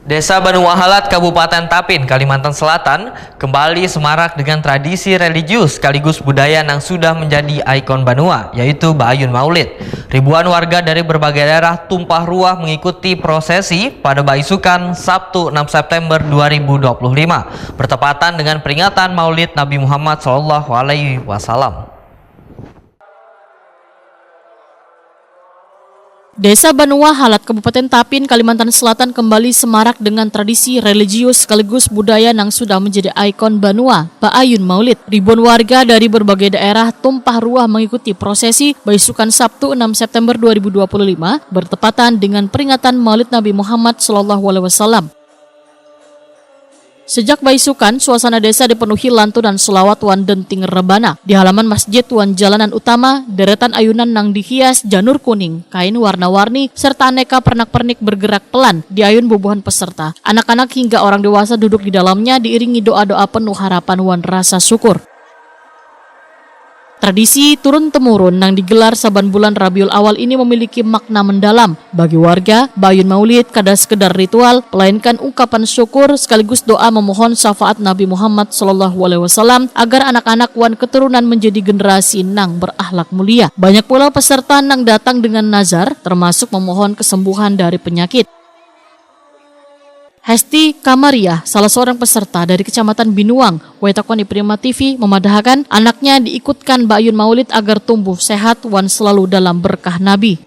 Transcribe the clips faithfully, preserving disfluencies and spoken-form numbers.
Desa Banua Halat, Kabupaten Tapin, Kalimantan Selatan, kembali semarak dengan tradisi religius sekaligus budaya nang sudah menjadi ikon banua, yaitu Baayun Maulid. Ribuan warga dari berbagai daerah tumpah ruah mengikuti prosesi pada baisukan Sabtu enam September dua ribu dua puluh lima, bertepatan dengan peringatan Maulid Nabi Muhammad sallallahu alaihi wasallam. Desa Banua Halat, Kabupaten Tapin, Kalimantan Selatan kembali semarak dengan tradisi religius sekaligus budaya nang sudah menjadi ikon banua, Baayun Maulid. Ribuan warga dari berbagai daerah tumpah ruah mengikuti prosesi baisukan Sabtu enam September dua ribu dua puluh lima bertepatan dengan peringatan Maulid Nabi Muhammad sallallahu alaihi wasallam. Sejak baisukan, suasana desa dipenuhi lantunan selawat wan denting rebana. Di halaman masjid wan jalanan utama, deretan ayunan nang dihias janur kuning, kain warna-warni, serta aneka pernak-pernik bergerak pelan diayun bubuhan peserta. Anak-anak hingga orang dewasa duduk di dalamnya diiringi doa-doa penuh harapan wan rasa syukur. Tradisi turun-temurun nang digelar saban bulan Rabiul Awal ini memiliki makna mendalam. Bagi warga, Baayun Maulid kada sekedar ritual, melainkan ungkapan syukur sekaligus doa memohon syafaat Nabi Muhammad sallallahu alaihi wasallam agar anak-anak wan keturunan menjadi generasi nang berakhlak mulia. Banyak pula peserta nang datang dengan nazar, termasuk memohon kesembuhan dari penyakit. Hesti Kamariah, salah seorang peserta dari Kecamatan Binuang, wetakon di Prima T V, memadahakan anaknya diikutkan Baayun Maulid agar tumbuh sehat wan selalu dalam berkah Nabi.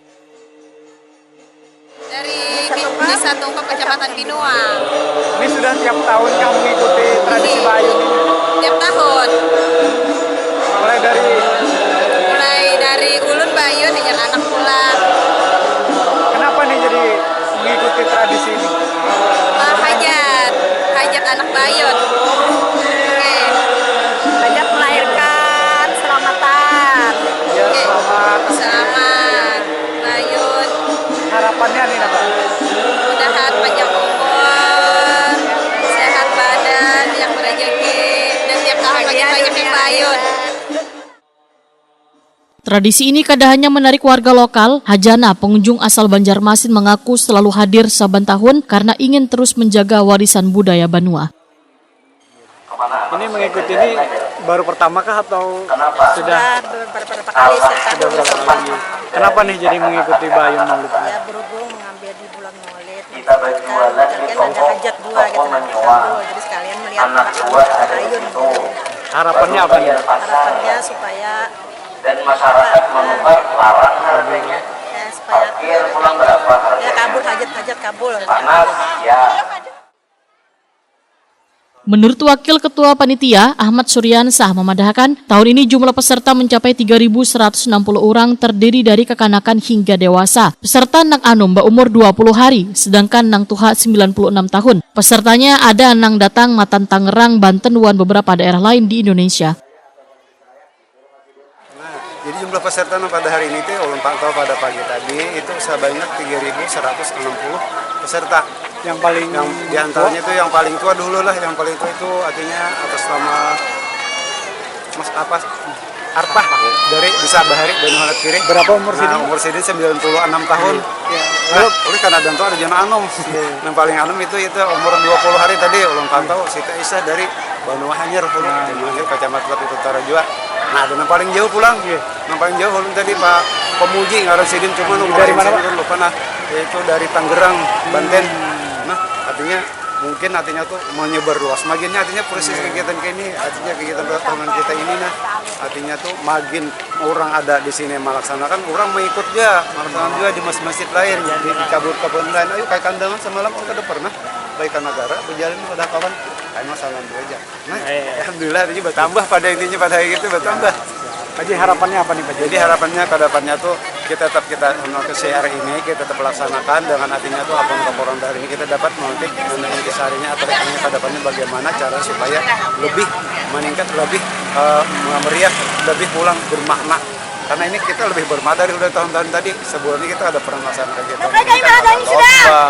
Dari Desa Tungkap, Kecamatan Binuang. Ini sudah tiap tahun kamu mengikuti tradisi Baayun ini? Tiap tahun. Mulai dari? Mulai dari ulun Baayun, hanyar anak pulang. Kenapa nih jadi mengikuti tradisi ini? Uh, hajat, hajat anak Baayun. Oke. Hajat melahirkan, selamatan. Ya, selamat. Selamat, Baayun. Harapannya nih apa? Mudahan panjang umur, sehat badan, yang berejeki, dan tiap tahun makin banyak yang Baayun. Tradisi ini kada hanya menarik warga lokal, hajana pengunjung asal Banjarmasin mengaku selalu hadir saban tahun karena ingin terus menjaga warisan budaya banua. Ini mengikuti ini baru pertama kah atau sudah? Sudah beberapa kali sih. Sudah berapa kali? Kenapa nih jadi mengikuti Baayun Maulid? Ya, berhubung mengambil di bulan Maulid, kita bagian ada hajat dua gitu, nanti kabul, jadi sekalian melihat anak-anak Baayun gitu. Harapannya apa nih? Harapannya supaya Dan masyarakat menumpar larang harganya. Ya, supaya Parkir pulang berapa ya harganya? Kabul, hajat-hajat kabul. Panas, ya. Menurut Wakil Ketua Panitia, Ahmad Suryansah, memadahakan, tahun ini jumlah peserta mencapai tiga ribu seratus enam puluh orang, terdiri dari kekanakan hingga dewasa. Peserta nang anum baumur dua puluh hari, sedangkan nang tuha sembilan puluh enam tahun. Pesertanya ada nang datang matan Tangerang, Banten, wan beberapa daerah lain di Indonesia. Nah, jadi jumlah peserta nang pada hari ini teh ulun pantau pada pagi tadi itu sebanyak tiga ribu seratus enam puluh peserta. Yang paling Yang diantaranya itu yang paling tua dulu lah, yang paling tua itu artinya atas nama Mas apa? Arpah dari Desa Bahari, Banua Halat Kiri. Berapa umur sini? Nah, umur sini sembilan puluh enam tahun. Ya. Nah, oleh karena dan tuh ada jana anom. Yang paling anom itu itu umur dua puluh hari tadi ulun pantau, kita isah dari Banua Hanyar, Banua Hanyar, Kecamatan Utara jua. Nah, ada yang paling jauh pulang. Yang paling jauh ulun tadi Pak Pemuji ngaran sidin, cuma Dari mana, Pak? Lupa nah, yaitu dari Tangerang, Banten. Nah, artinya mungkin artinya tuh menyebar luas. Maginnya artinya proses kegiatan kayak ini, artinya kegiatan tahunan kita ini nah, artinya tuh magin orang ada di sini melaksanakan, orang mengikut juga, melaksanakan juga di masjid-masjid lain, di, di kabut-kabut lain. Ayo, kayak kandangan semalam orang kada pernah baik negara berjalan pada kawan, kayak masalah dua aja. Nah, alhamdulillah ini bertambah pada intinya pada hari itu bertambah. Pak Haji, harapannya apa nih, Pak Haji? Jadi harapannya ke depannya tuh kita tetap kita ke C R ini kita tetap laksanakan dengan artinya tuh apa yang orang dari ini kita dapat memetik mengenai kesehariannya atau rekeningnya ke depannya bagaimana cara supaya lebih meningkat, lebih eh, meriah, lebih pulang bermakna. Karena ini kita lebih bermakna dari udah tahun-tahun tadi. Sebulan ini kita ada pernah melaksanakan kegiatan ini kan ada lomba.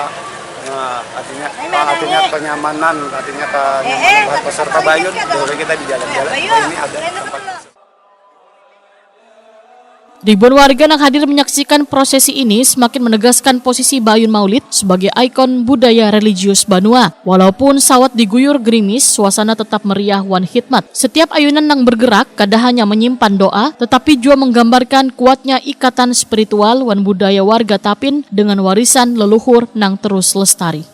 Nah, artinya artinya kenyamanan, artinya kenyamanan buat peserta Baayun, boleh kita di jalan-jalan. Oh, ini ada tempat. Ribuan warga nang hadir menyaksikan prosesi ini semakin menegaskan posisi Bayun Maulid sebagai ikon budaya religius banua. Walaupun sawat diguyur gerimis, suasana tetap meriah wan hikmat. Setiap ayunan nang bergerak kada hanya menyimpan doa, tetapi jua menggambarkan kuatnya ikatan spiritual wan budaya warga Tapin dengan warisan leluhur nang terus lestari.